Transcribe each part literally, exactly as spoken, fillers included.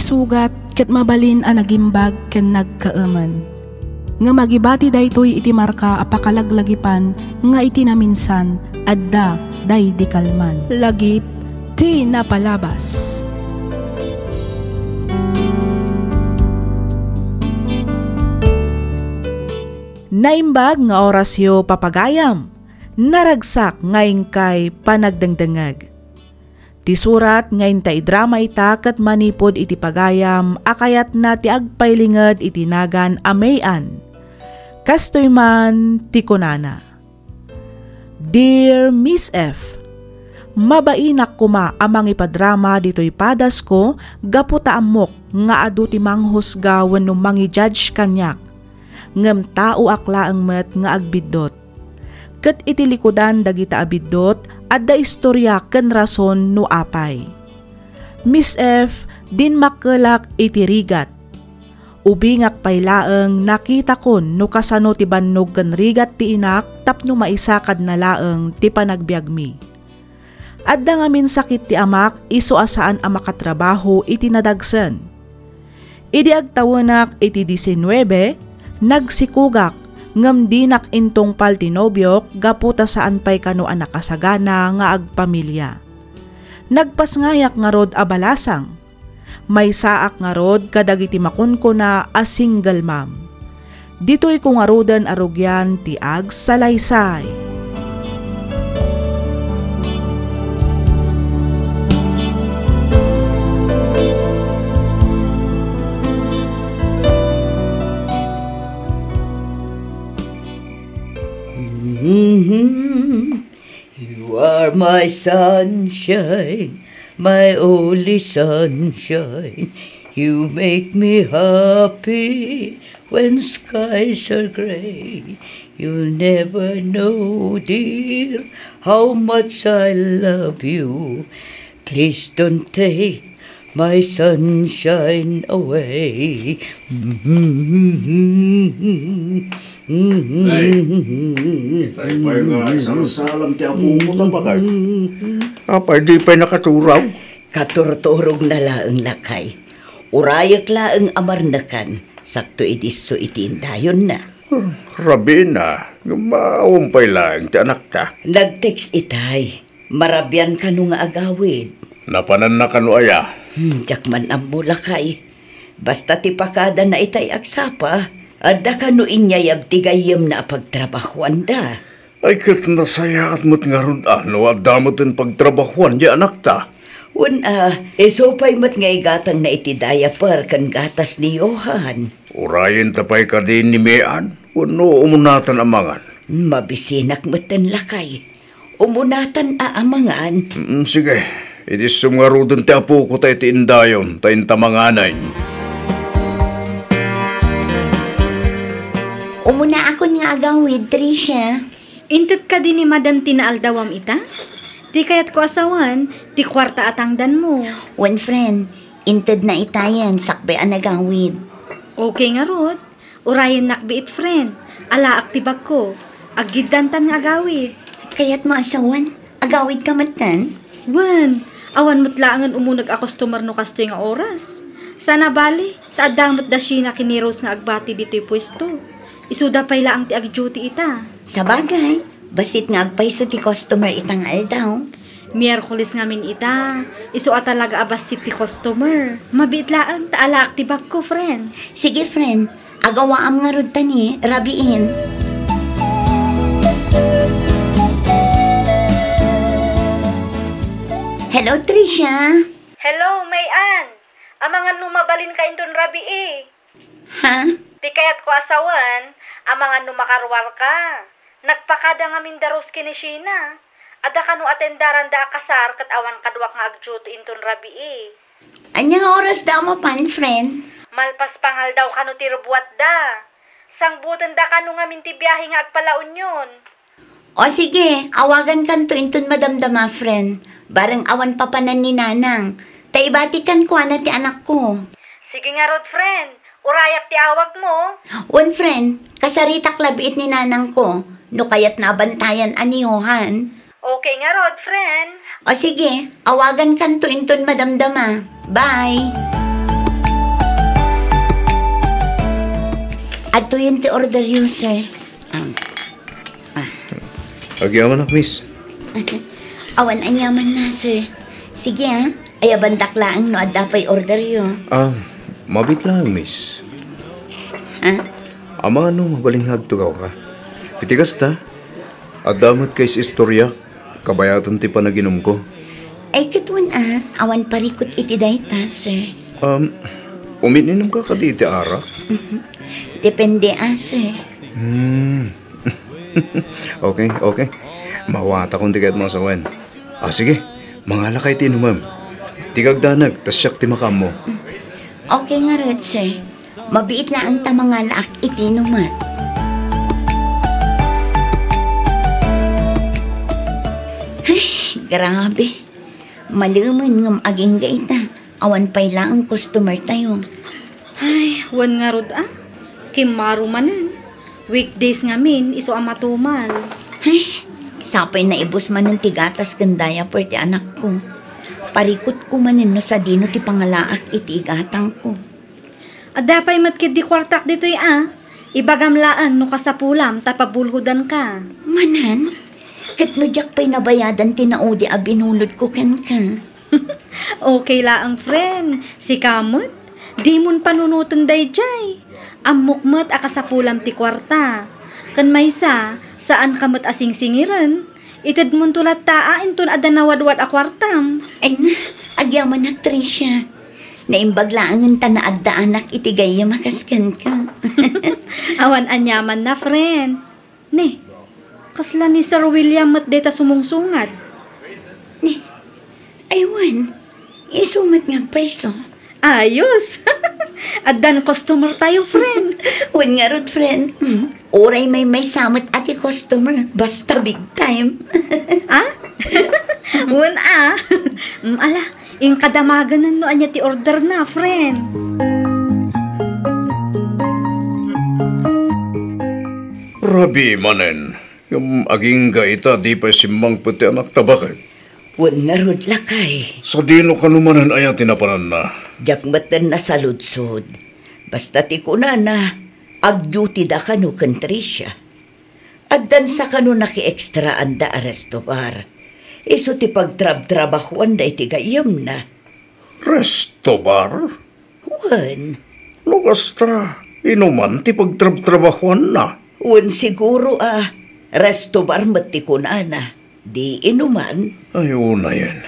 Sugat ket mabalin a nagimbag ken nagkaemen. Ngem agibati daytoy iti marka a pakalaglagipan nga iti naminsan, adda daydi kalman. Lagip ti napalabas. Naimbag nga orasyo, papagayam. Naragsak nga inkay panagdengdengngeg. Ti surat nga inta idrama ita ket manipud iti pagayam a kayatna ti agpailinged iti nagan a May-an. Kastoy man ti kunana, "Dear Miss F, mabainak koma a mangipadrama ditoy padasko gapu ta ammok nga adu ti manghusga wenno mangi-judge kaniak. Ngem taoak laeng met nga agbiddut. Ket iti likudan dagita a biddut, adda istoria ken rason no apay. Miss F, dinmakkelak iti rigat. Ubingak pay laeng, nakitakon no kasano ti bannog ken rigat ti inak tapno maisakadna laeng ti panagbiagmi. Adda ngamin sakit ti amak isu a saan a makatrabaho iti nadagsen. Idi agtawenak iti diesinuebe, nagsikugak ngem dinak intungpal ti nobiok gapu ta saan pay kano a nakasagana nga agpamilia. Nagpasngayak ngarud a balasang. Maysaak ngarud kadagiti makunkuna a single mom. Ditoyko ngaruden a rugian ti agsalaysay. You are my sunshine, my only sunshine. You make me happy when skies are gray. You'll never know, dear, how much I love you. Please don't take my sunshine away. Nay, itay pay nga agsarsalam ti apo mo, ta bakay. Apay, di pay nakaturaw? Katurturogna laeng, lakay. Urayek laeng a marnekan, sakto idi isu iti indayonna. Rabiina, ngem awan pay laeng ti anakta. Nag-text itay. Marabian kano nga agawid? Napananna kano aya? Hmm, diak man ammo, lakay. Basta ti pakadana itay agsapa, adda kano inyayab ti gayyemna a pagtrabahoanda. Ay, ket nasayaat met ngarud a no adda met ti pagtrabahoan ti anakta. Wen a, isu pay met nga igatangna iti diaper ken gatas ni Johan. Urayenta pay kadi ni Mean, wenno umunatan a mangan? Mabisinak metten, lakay. Umunatan a amangan. Mm, sige. Idi isu ngaruden ti apoko ta iti indayon, ta inta manganen. Umunaakon nga agawid, Tricia. Inted kadi ni Madam ti naaldawam ita? Ti kayatko a sawen, ti kuarta a tangdanmo. Wen, friend, intedna itayen, sakbay a nagawid. Okay ngarud. Urayennak biit, friend. Alaak ti bagko. Aggiddantan nga agawid. Kayatmo a sawen? Agawidka metten? Wen, awan met laengen umuneg a customer no kastoy nga oras. Saan a bali, ta adda met da Sheena ken ni Rose nga agbati ditoy puesto. Isuda pay laeng ti ag-duty ita. Sabagay, bassit nga agpayso ti customer ita nga aldaw. Miyerkules ngamin ita, isu a talaga a bassit ti customer. Mabiit laeng ta alaak ti bagko, friend. Sige, friend. Agawaam ngarud ta ni rabiin. Hello, Tricia. Hello, May-an. Amangan no mabalinka inton rabii. Ha? Ti kayatko a sawen, amangan no makaruarka. Nagpakada ngamin da Rose ken ni Sheena. Adda kano atendaranda a kasar ket awan kaduak nga agduty inton rabii. Ania nga orasda a mapan, friend? Malpas pangaldaw kano ti rubuatda. Sangbutenda kano ngamin ti biahe nga agpalaunyon. O sige, awagankanto inton madamdama, friend. Bareng awan papanan ni Nanang. Ta ibati kenkuana ti anakko. Sige ngarud, friend. Urayak ti awagmo. Wen, friend, kasaritak la biit ni Nanangko no kayatna a bantayan a ni Johan. Okay ngarud, friend. O sige, awagankanto inton madamdama. Bye! Adtoyen ti orderyo, sir. Ah. Ah. Agyamanak, miss. Awan aniamanna, sir. Sige, ah. Ayabandak laeng no adda pay orderyo. Ah, mabiit laeng, miss. Ha? Amangan no mabalin nga agtugawka. Iti kasta, adda met kay istorya, kabayatan ti panaginumko. Ay, ket wen a, awan parikut iti dayta, sir. Um, umiinomka kadi iti arak? Mhm. Depende a, sir. Hmm. Okay, okay. Mawatakon ti kayatmo a sawen. Ah, sige. Mangalaka iti inumem. Ti kagdanag, ta siak ti makaammo. Okay ngarud, sir. Mabiit laeng ta mangalaak iti inumek. Ay, grabe. Malemen ngem agingga ita. Awan pay laeng customer tayo. Ay, wen ngarud a. Kimmaro manen. Weekdays ngamin, isu a matumal. Ay, sapay naibus manen ti gatas ken diaper ti anakko. Parikutko manen no sadino ti pangalaak iti igatangko. Adda pay met ketdi kuartak ditoy a. Ibagam laeng no kasapulam ta pabulhodanka. Manen? Ket no diak pay nabayadan ti naudi a binulodko kenka? Okay laeng, friend. Sika met, dimon panunoten daydiay. Ammok met a kasapulam ti kuarta. Ken maysa, saanka met a singsingiren. Itedmonto latta a inton adda nawadwad a kuartam. Ay na, agyamanak, Tricia. Naimbag laengen ta naaddaanak iti gayyem a kas kenka. Awan aniamanna, friend. Ne, kasla ni Sir William met dayta sumungsungad. Ne, ay wen, isu met nga agpayso. Ayos! Addan customer tayo, friend. Wen ngarud, friend. Mm. Uray maymaysa met a ti customer, basta big time. Ah? Wen a. Mm, ala, inka damaganen no ania ti order na, friend. Rabii manen. Ngem agingga ita, di pay simmangpet ti anakta, baket? Wen ngarud, lakay. Sadino kano manen aya ti napananna? Diak metten nasaludsod. Basta ti kunana, agduty da kano ken Tricia. Addan sa kano nakiextraanda a resto bar. Isu ti pagtrabtrabahuanda iti gayyemna. Resto bar? Wen. No kasta, inuman ti pagtrabtrabahuanna? Wen, siguro a resto bar met ti kunana. Di inuman? Ay, unayen.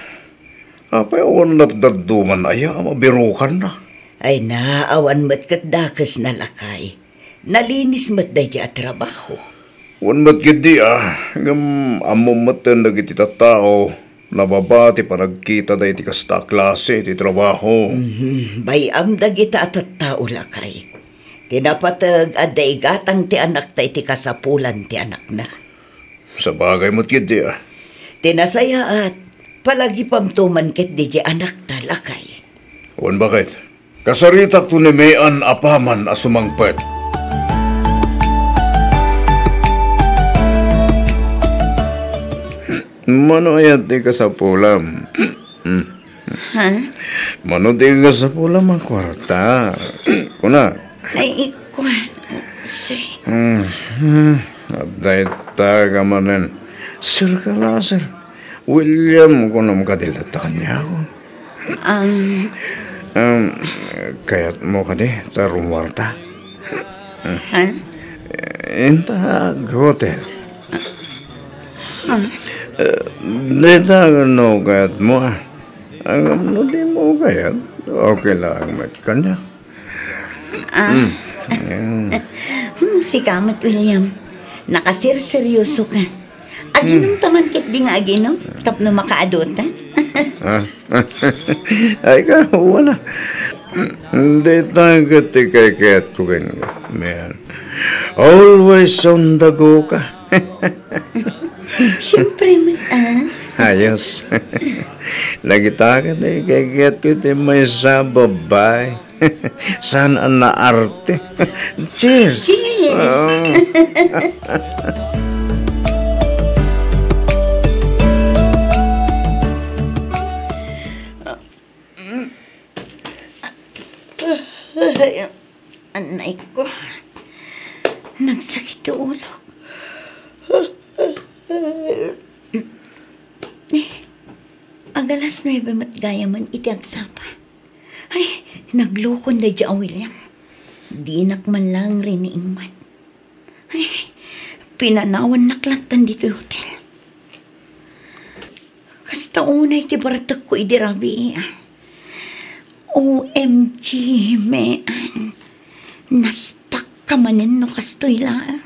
Apay awan natdadduman aya a mabirukanna? Ay na, awan met ket dakesna, lakay. Nalinis met daydi a trabaho. Wen met ketdi a, ngem ammom metten dagiti tattao, nababa ti panagkitada iti kasta a klase ti trabaho. Mhm, bay-am dagita a tattao, lakay. Ti napateg, adda igatang ti anakta iti kasapulan ti anakna. Sabagay met ketdi a. Ti nasayaat, palagipamto man ketdi diay anakta, lakay. Wen, baket? Kasaritakto ni Mean apaman a sumangpet. Mano aya ti kasapulam? Hmm. Ha? Mano ti kasapulam a kuarta? Kuna. Ay, ikua, sir. Hmm, hmm. Adda ita ka manen. Sir ka la, sir. William, kunam kadi latta kaniak. Um, Um, kayatmo kadi ta rumuarta? Ha? Inta hotel. Ha? Eh, dita no kayatmo, ah. Ngem no dimo kayat, okay lang met kaniak. Ah. Mm. Mm. Hmm, sika met, William. Nakaserseryoso ka. Aginum ta man ketdi nga aginum, tapno makaadu ta. Ah. Ay ka, wala. Dayta ket ti kaykayatko kenka, Mean. Always on the go ka. Siyempre met, ah. Ayos. Nakita ka ti kaykayatko iti maysa a babae. Saan a naarte? Cheers! Cheers! Ah. Anay ko. Nagsakit ti ulok. Agalas nuebe met gayamen iti agsapa. Ay, naglukon daydi a William. Dinak man laeng riniingmat. Ay, pinanawannak lattan ditoy hotel. Kasta unay ti bartekko idi rabii, ah. O M G, Mean. Naspak ka manen no kastoy laeng.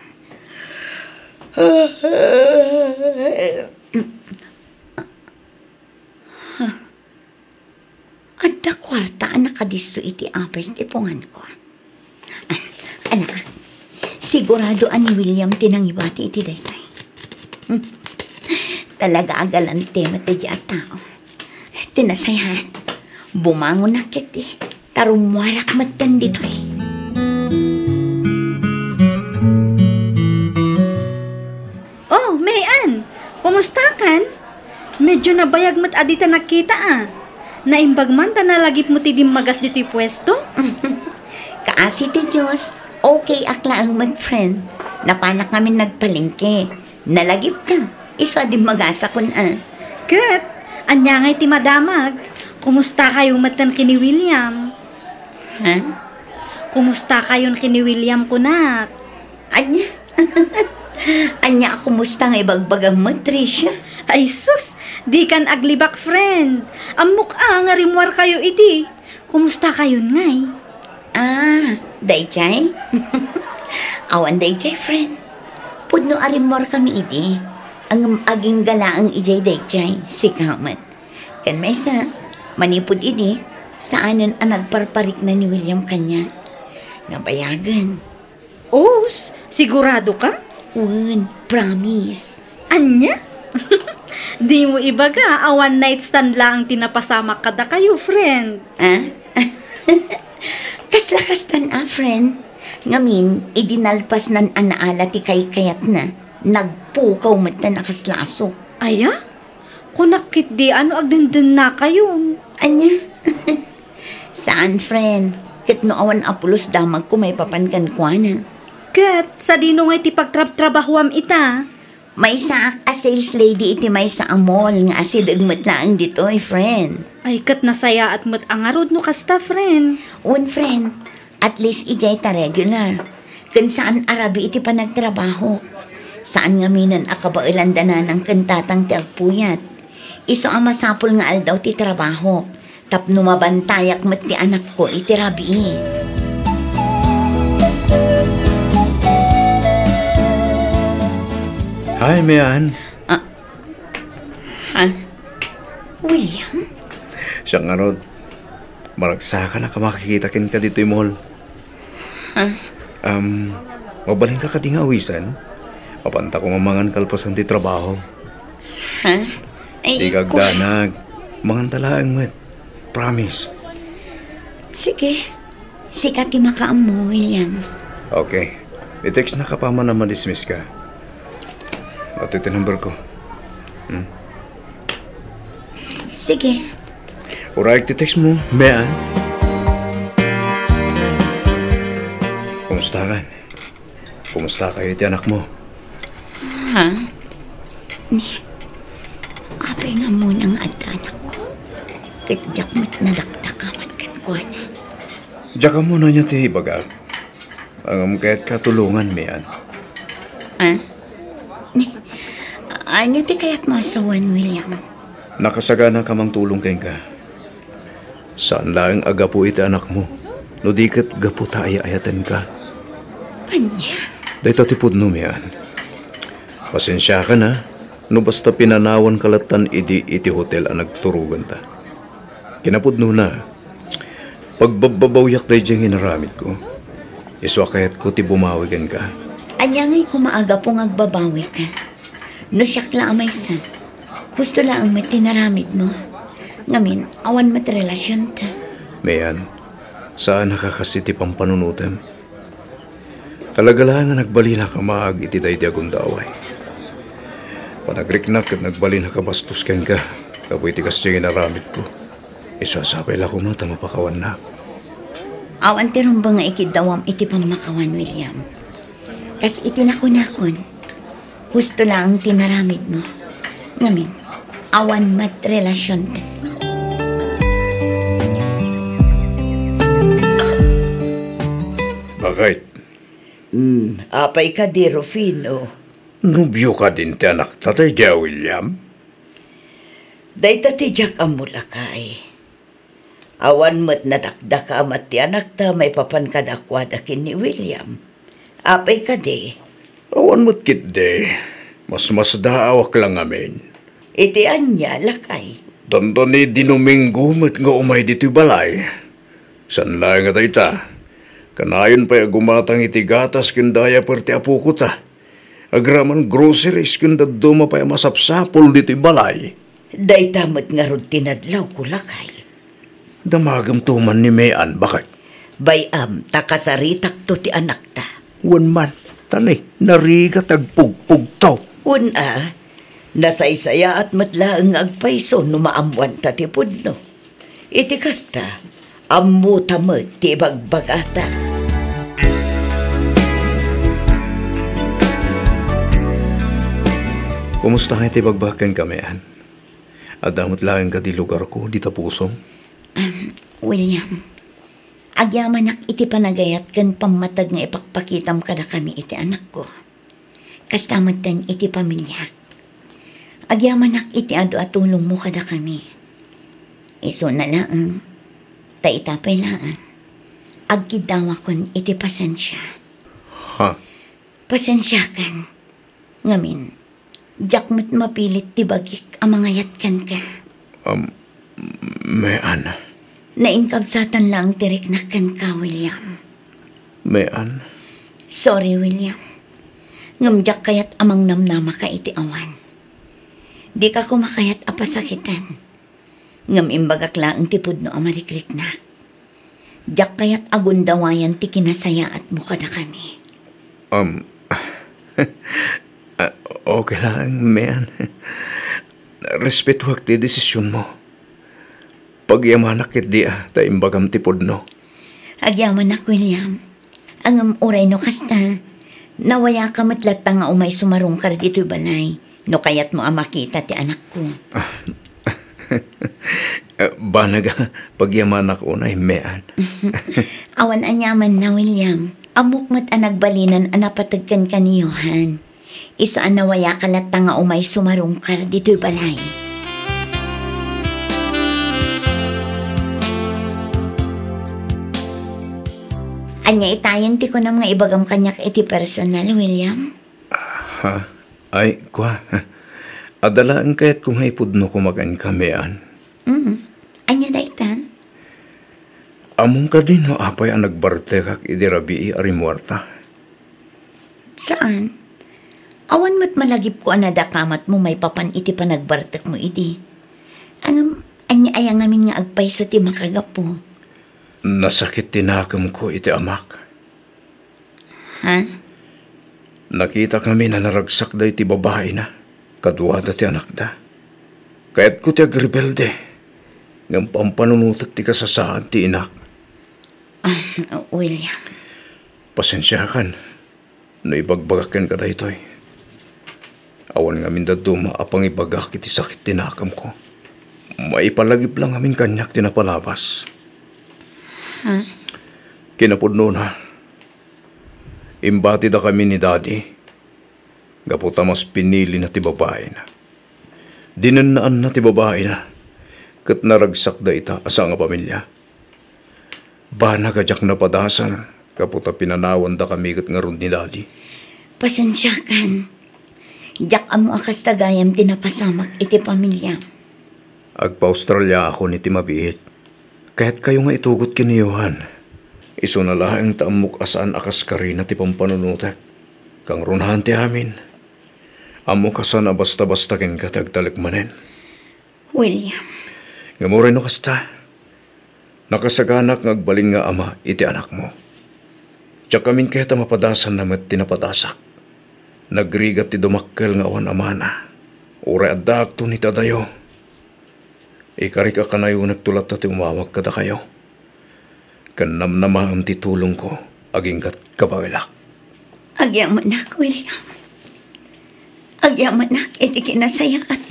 Adda kuarta a nakadisso iti apay ti punganko. Ah, anak, sigurado a ni William ti nangibati iti daytoy. Hmm. Talaga a galante met daydi a tao. Ti nasayaat, bumangonak ketdi, ta rummuarak metten ditoy. Oh, Mean! Kumustakan? Medyo nabayag met a dita nagkita, a. Naimbag man ta nalagipmo ti dimmagas ditoy puesto? Kaasi ti Dios, okay ak laeng met, friend. Napanak ngamin nagpalengke. Nalagipka. Isu a dimmagasakon, a. Ket, ania ngay ti madamag? Kumustakayo metten ken ni William? Ha? Kumustakayon ken ni William, kunak? Ania? Ania a kumusta nga ibagbagam met, Tricia? Ay sus, dikan aglibak, friend. Ammok a nga rimmuarkayo idi. Kumustakayon ngay? Ah, daydiay? Awan daydiay, friend. Pudno a rimmuarkami idi. Ngem agingga laeng idiay daydiay, sika met. Ken maysa, manipud idi, saanen a nagparparikna ni William kaniak. Nabayagen. Os, sigurado ka? Wen, promise. Ania? Dimo ibaga a one night stand laeng ti napasamak kadakayo, friend. Ah? Kasla kastan a, friend. Ngamin, idi nalpasnan a naala ti kaykayatna, nagpukaw metten a kasla aso. Aya? Kunak ketdi a no agdendennakayon. Ania? Saan, friend. Ket no awan a pulos damagko maipapan kenkuana. Ket sadino ngay ti pagtrabtrabahoam ita? Maysaak a sales lady iti maysa a mall nga asideg met laeng ditoy, friend. Ay, ket nasayaat met a ngarud no kasta, friend. Wen, friend. At least idiay ta regular. Ken saan a rabii iti panagtrabahok. Saan ngaminen a kabaelan da nanang ken tatang ti agpuyat. Isu a masapul nga aldaw ti trabahok tapno mabantayak met ti anakko iti rabii. Hi, Mean. Ah, ha? William? Siak ngarud, maragsakan a makakita kenka ditoy mall. Ha? Um, mabalinka kadi nga awisan? Mapanta koma mangan kalpasan ti trabaho. Ha? Ay, dika agdanag. Manganta laeng met. Promise. Sige. Sika ti makaammo, William. Okay. I-text na ka pa man a madismiss ka. Atoy ti number ko. Hmm? Sige. Uray ti text mo, Mean. Kumusta kan? Kumusta kayo iti anak mo? Ha? Ni, apay nga muna nga adda anak ko? Ket diak met nadakdakaman kenkuana. Diak ammo no ania ti ibagak. Ngem kayat ka tulongan, Mean. Ah? Ni, ania ti kayat mo a sawen, William? Nakasagana ka mang tulong kenka. Saan laeng a gapu iti anakmo, no di ket gapu ta ay-ayatenka. Ania? Dayta ti pudno, Mean. Pasensiakan a, no basta pinanawanka lattan idi iti hotel a nagturoganta. Kinapudnona, pagbabbabawiak daydiay nga inaramidko. Isu a kayatko ti bumawi kenka. Ania ngay koma a gapu nga agbabawika? No siak la a maysa, husto laeng met ti naramidmo. Ngamin, awan met relasionta. Mean, saan a kakasi ti pampanunotem. Talaga laeng a nagbalinak a maag iti daydi a gundaway. Panagriknak ket nagbalinak a bastos kenka gapu iti kasdiay nga inaramidko. Isu a sapay la koma ta mapakawannak. Awan ti rumbeng nga ikiddawam iti pammakawan, William. Kas iti nakunakon, husto laeng ti naramidmo. Ngamin, awan met relasionta. Bakit? Hmm, apay kadi, Rufino? Nobio kadin ti anakta daydiay a William? Dayta ti diak ammo, lakay. Awan met nadakdaka met ti anakta maipapan kadakuada ken ni William. Apay kadi? Awan met ketdi. Masmasdaawak la ngamin. Iti ania, lakay? Dandani di Domingo met nga umay ditoy balay. Saan laeng a dayta, kanayon pay a gumatang iti gatas ken diaper ti apokota. Agraman groceries ken dadduma pay a masapsapul ditoy balay. Dayta met ngarud ti nadlawko, lakay. Damagemto man ni Mean, bakit? Bay-am ta kasaritakto ti anakta. Wen man, tani, narigat agpugpugto. Wen a, nasaysayaat met laeng nga agpayso no maammoanta ti pudno. Iti kasta, ammota met ti ibagbagata. Kumusta nga iti bagbagak kenka, Mean? Adda met laeng kadi lugarko dita pusom? Um, William, agyamanak iti panagayat ken pammateg nga ipakpakitam kadakami iti anakko. Kasta metten iti pamiliak. Agyamanak iti adu a tulongmo kadakami. Isuna laeng, ta ita pay laeng, agkiddawakon iti pasensia. Ha? Pasensiakan. Ngamin, diak met mapilit ti bagik a mangayat kenka. Um, Mean. Nainkabsatan laeng ti riknak kenka, William. Mean. Sorry, William. Ngem diak kayat a mangnamnamaka iti awan. Dika koma kayat a pasakitan. Ngem imbagak laeng ti pudno a marikriknak. Diak kayat a gundawayan ti kinasayaatmo kadakami. Um, ah, okay laeng, Mean. Respetoak ti desisionmo. Pagyamanak ketdi a ta imbagam ti pudno. Agyamanak, William. Ngem uray no kasta, nawayaka met latta nga umay sumarungkar ditoy balay no kayatmo a makita ti anakko. Eh, banag a pagyamanak unay, Mean. Awan aniamanna, William. Ammok met a nagbalinan a napateg kenka ni Johan. Isu a nawayaka latta nga umay sumarungkar ditoy balay. Ania itayen ti kunam nga ibagam kaniak iti personal, William? Ha? Ay, kua. Adda laeng kayatko nga ipudno koma kenka, Mean. Mm. Ania dayta? Ammom kadi no apay a nagbartekak idi rabii a rimmuarta? Saan? Awan met malagipko a nadakamatmo maipapan iti panagbartekmo idi. Ngem, ania aya ngamin nga agpayso ti makagapu? Nasakit ti nakemko iti amak. Ha? Nakitak ngamin a naragsak daytoy babaina, kaduada ti anakda. Kayatko ti agrebelde, ngem pampanunotek ti kasasaad ti inak. Ah, William. Pasensiakan no ibagbagak kenka daytoy. Awan ngamin dadduma a pangibagak iti sakit ti nakemko. Maipalagip la ngamin kaniak ti napalabas. Ha? Kinapudnona, imbatidakami ni Daddy gapu ta mas pinilina ti babaina. Dinennaanna ti babaina, ket naragsak dayta a sangapamilia. Banag a diak napadasan gapu ta pinanawandakami ket ngarud ni Daddy. Pasensiakan. Diak ammo a kasta gayam ti napasamak iti pamiliam. Agpa-Australiaakon iti mabiit. Kayatkayo nga itugot ken ni Johan. Isuna laeng ta ammok a saan a kaskarina ti pampanunotek. Kangrunaan ti amin. Ammok a saan a basta-basta kenka ti agtalek manen. William. Ngem uray no kasta, nakasaganak nga agbalin nga ama iti anakmo. Diak amin kayat a mapadasanna met ti napadasak. Nagrigat ti dumakkel nga awan amana. Uray addaakton iti adayo, ikarik a kanayonekto latta ti umawag kadakayo. Ken namnamaem ti tulongko agingga kabaelak. Agyamanak, William. Agyamanak iti kinasayaat.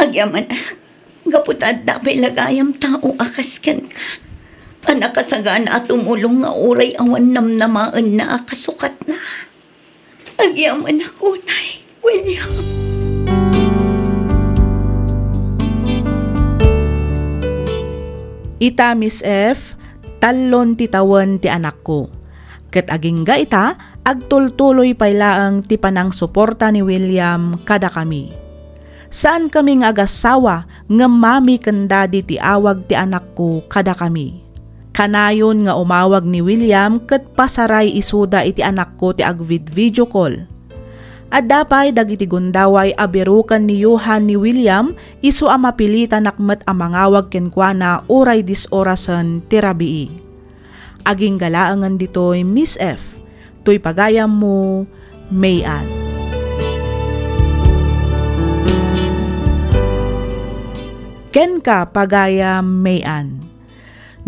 Agyamanak, gapu ta adda pay la gayam tao a kas kenka a nakasagana a tumulong nga uray awan namnamaenna a kasukatna. Agyamanak unay, William. Ita, Miss F, tallon ti tawen ti anakko. Ket agingga ita, agtultuloy pay laeng ti panangsuporta ni William kadakami. Saankami nga agassawa ngem mami ken dadi ti awag ti anakko kadakami. Kanayon nga umawag ni William ket pasaray isuda iti anakko ti agvid-video call. Adda pay dagiti gundaway a biroken ni Johan ni William isu a mapilitanak met a mangawag kenkuana uray dis orasen ti rabii. Agingga laengen ditoy, Miss F, toy pagayammo, May Ann. Kenka, pagayam May Ann.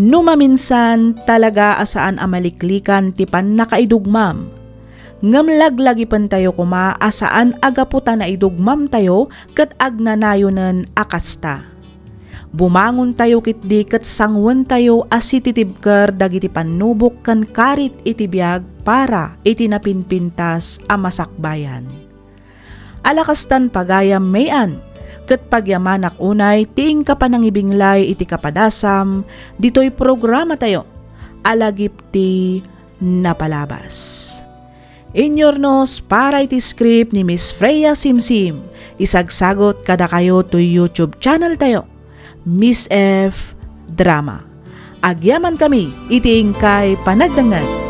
No maminsan, talaga a saan a maliklikan ti pannakaidugmam. Ngem laglagipentayo koma a saan a gapu ta naidugmamtayo ket agnanayonen a kasta. Bumangontayo ketdi ket sanguentayo a sititibker dagiti pannubok ken karit iti biag para iti napinpintas a masakbayan. Ala kastan, pagayam May Ann, ket pagyamanak unay ti inka panangibinglay iti kapadasam ditoy programatayo a lagip ti napalabas. Inyurnos para iti script ni Miss Freya Simsim, isagsagot kadakayo toy YouTube channel tayo, Miss F Drama. Agyamankami iti inkay panagdengngeg.